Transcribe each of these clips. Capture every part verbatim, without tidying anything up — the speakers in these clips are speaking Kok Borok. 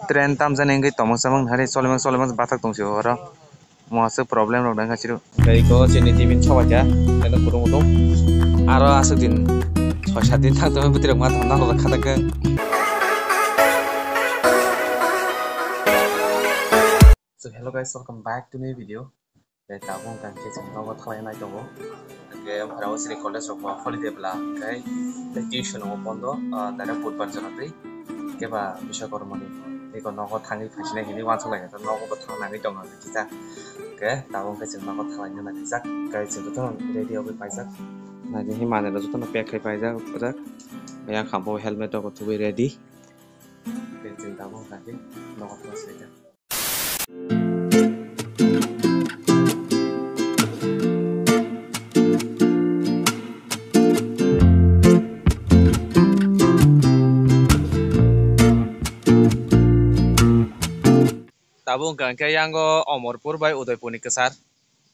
Train tamjani wngwi tongmung samung hari solimung solimung bathak tongsi oro. Mo aswk problem rok nang kasiru. Tei ko chini tibin sobaikha, eno kutung kutung. Aro aswk din soi sat din thang tongwi bwtwi rok ma thang nang rok kha tangkhe. So hello guys, welcome back to new video. Tei tabuk hwnkha khe chwng nogo thalai nai tongo. Hwnkhe phairao chini college rok bo holiday bwla, hwnkhe tei tuition rok bo bondo, ah, direct budbar jora twi. Hwnkhe ba bisa kormoni tei bo nogo thangwi phaisinai hinwi uansuk lai kha, nogo bo thang nangwi tongo kisa. Hwnkhe tabuk hwnkhe chwng nogo thalai nai kisa, hwnkhe chwng jotono ready wngwi paijak. Naidi hinmani rok jotono pack khai paijak, paijak. Yang khambo helmet rok bo thubui ready. Hwnkhe chwng tabuk hwnkha khe nogo thalai kha. Tabuk hwnkha hwnkhe yango Omorpur bai Udaipurni kwchar.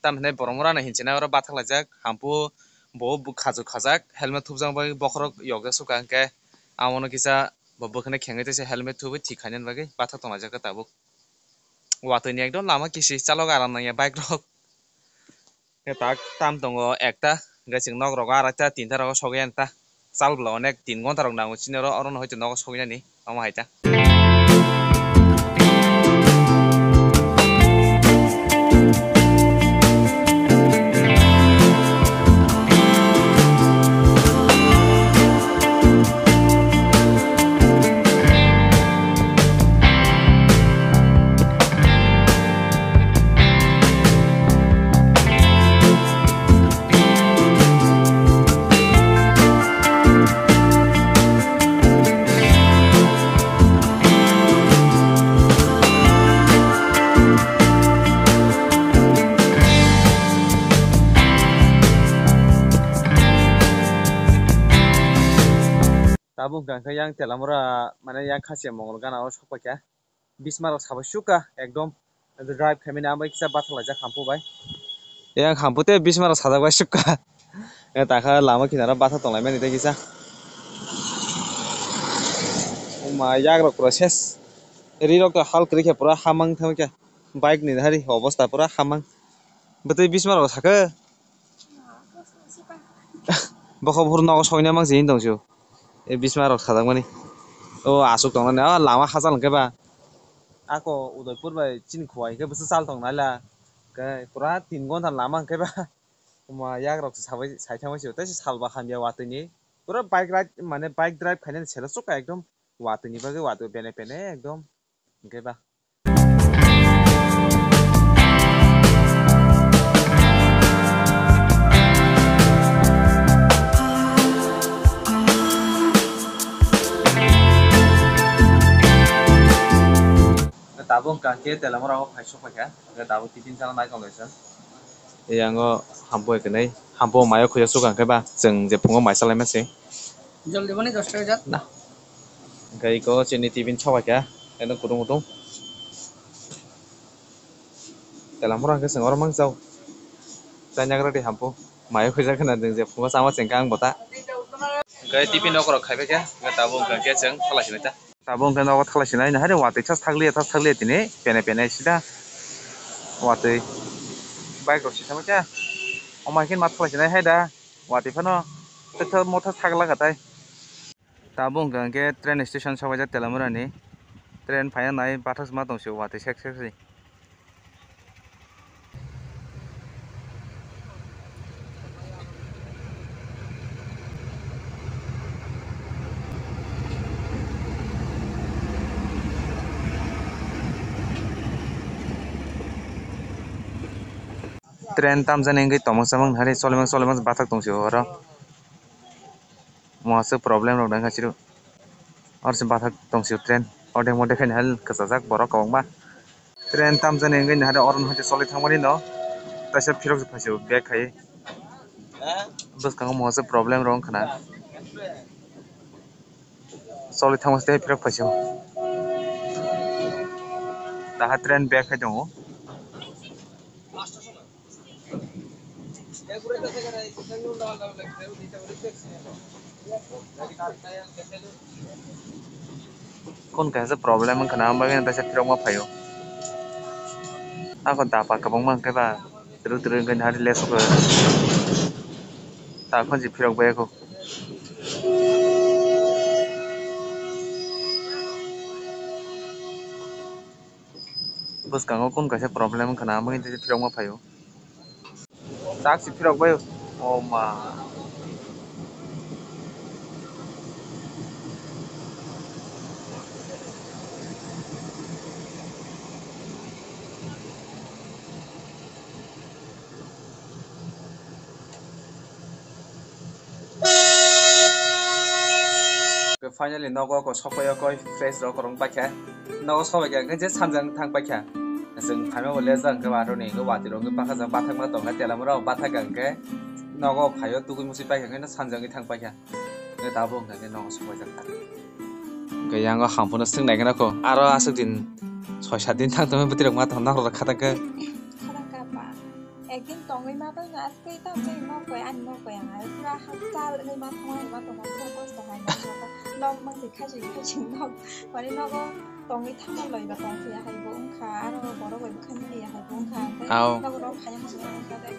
Tamhinai borok rano hinchinai oro bathak laijak, hampu bo khajwk khajak, helmet thupjak bai bokhorok yokjak sukha hwnkhe, amono kisa bo bwkhwnwi khengwi tei se helmet thubui thik khainani bagwi bathak tonglaijak khe tabuk. Watwi ni ekdom lama kisi, chalok aram nangya bike rok. Khe tak tam tongo ekta, hwnkhe chwng nok rogo arekta tinta rogo sogwi ani ta. Chal bwla onek tin gonta rok nango chini oro, orono hoito nogo sogwi nani omo hai ta. Tabuk hwnkha khe yang Telamura, mane yang Khasiya Mongol gana o sok paikha. Bisma rok sabai sukha ekdom drive khaimani, ambai kisa bathalaijak hampu bai. Yang hampu tei bisma rok sajak bai sukha. Takha lama kinaro bathak tonglaimani tei kisa. Oma yak rok pura ses. Ri rok to hal kwrwi khe pura hamang thangwi khe. Bike ni hari obosta pura hamang. Bwtwi bisma rok sakhe. Bokho buphuru nogo soina mang sini tongsu. E bisma rok sajakmani. O aswk tongnani, o lama hachal hwnkhe ba. Ako Udaipur bai chini khuwai hwnkhe bwswk chal tong naila. Khe pura tin gonta lama hwnkhe ba. Oma yak rok sabai sai thangmani se tei se salba hamya watwi ni. Pura bike ride mane bike drive khainani selo chukha ekdom watwi ni bagwi watwi pene pene ekdom. Hwnkhe ba. Tabuk hwnkha khe Telamura o phai sok paikha, hwnkhe tabuk tiffin chana nai tonglai chwng. Yango hambo eknai, hambo mayo khuya sukha hwnkhe ba chwng je phungo mai chalaima se. Joldi mani dos taka jat. Na. Hwnkhe iko chini tiffin sobai kha, ekdom kutung kutung. Telamura hwnkhe chwng oro mang chao. Chaina gra di hampu. Mayo khuijak khna nwng je phungo chama chengkha ang bota. Hwnkhe tiffin nokrok khaibai kha, hwnkhe tabuk hwnkhe chwng thalai sinai ta. Tabuk hwnkhe nogo thalai sinai, nahari watwi thas thakliya, thas thakliya tini pene pene sida watwi bike rok sitama khe. Omo hai khe ma thalai sinai hai da watwi phano thas thas mo thas thak laka tai. Tabuk hwnkha hwnkhe train station sobaijak Telamura ni. Train phaina nai bathas ma tongsi watwi sek sek si. Train tamjani wngwi tongmung samung nahari cholimung cholimung bathak tongsi oro. Mo aswk problem rok nang kasiru. Oro se bathak tongsi train. Odek modek khe nahal kwchajak borok kwbangma. Train tamjani wngwi nahari oro no choli thangmani no. Taisa phirok se phaisio bag khai. Bwskango mo aswk problem rok wngkha na. Choli thangma se phirok phaisio. Taha train bag khai tongo. Kon kaisa problem wngkha na, ang bagwi no teisa phirokma phaio. Ako dapa kwbangma hwnkhe ba, twrwk twrwk wngkhe hari lesokhe. Takhon se phirok bai ako. Bwskango kon kaisa problem wngkha na, ang bagwi no teisa phirokma phaio. Taksi phirok bai. O ma. Finally nogo ko sokoi koi fresh rok rong paikha. Nogo sobai kha je sanjang thang paikha. Chwng phaima bo lejak hwnkhe ba aroni hwnkhe watwi rok wngwi bakha jang bathakma tongkha tela mura bathak hwnkhe nogo phaio tugui musi paikha hwnkhe sanjagwi thang paikha. Hwnkhe tabuk hwnkhe nogo sobaijak kha. Hwnkhe yango hamphuno swng nai kheno kho aro aswk din soi sat din thang tongwi bwtwi rok ma tong nang rok kha tangkhe. Kha tangkha ba. Ekdin tongwi ma bai no aswk tamo no koi ani no koi ang ai pura hakchal wngwi ma thangma ma tongma pura kosto hai ma. Nok mang se khachi khachi nok. Mane nogo tongwi thangma loi ba tong phiya hai bo wngkha, aro borok bai bwkha ni phiya hai bo wngkha, hwnkhe Ao. Nogo rok phaiya hwnwi wngkha, tei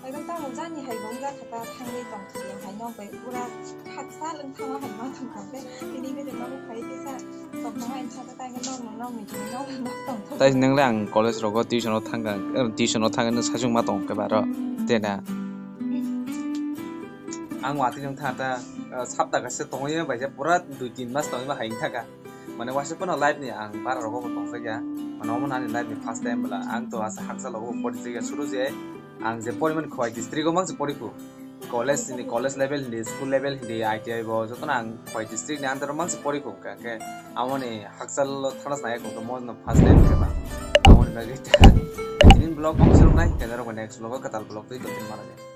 ekdom tamo jani hai bo wngkha, kha ta thangwi tong phiya hai, nok bai pura hakchal wng thangma hai ma tongkha, hwnkhe tini bini nogo phai tisa tong thangma wngkha, tei nokno nokni tini nokno nok tong thangma. Tai nwngle ang college rogo tuition o thangkha, eh, tuition o thangkhe nwng sachwng ma tong khe baro, tei na. Ang watwi nung thangkha, eh, sapta kaisa tongwi bai khe pura dui tin mas tongwi ma hai wngkha kha. Mane waisa phano life ni ang bara rogo bo tongjakya. Mane omo ani life ni first time bwla. Ang to asa haksa logo pori jakya suru je. Ang je porimani Khowai district o mangsi pori khu. College ni, college level hindi, school level hindi, I T I bo jotono ang Khowai district ni under o mangsi pori khu. Hwnkhe amoni haksa lo thana snaya khu, to mo no first time khe ba. Amoni bagwi ta. Tini vlog mangsi rok nai, khe norok next vlog o kwtal vlog twi tongthok mano.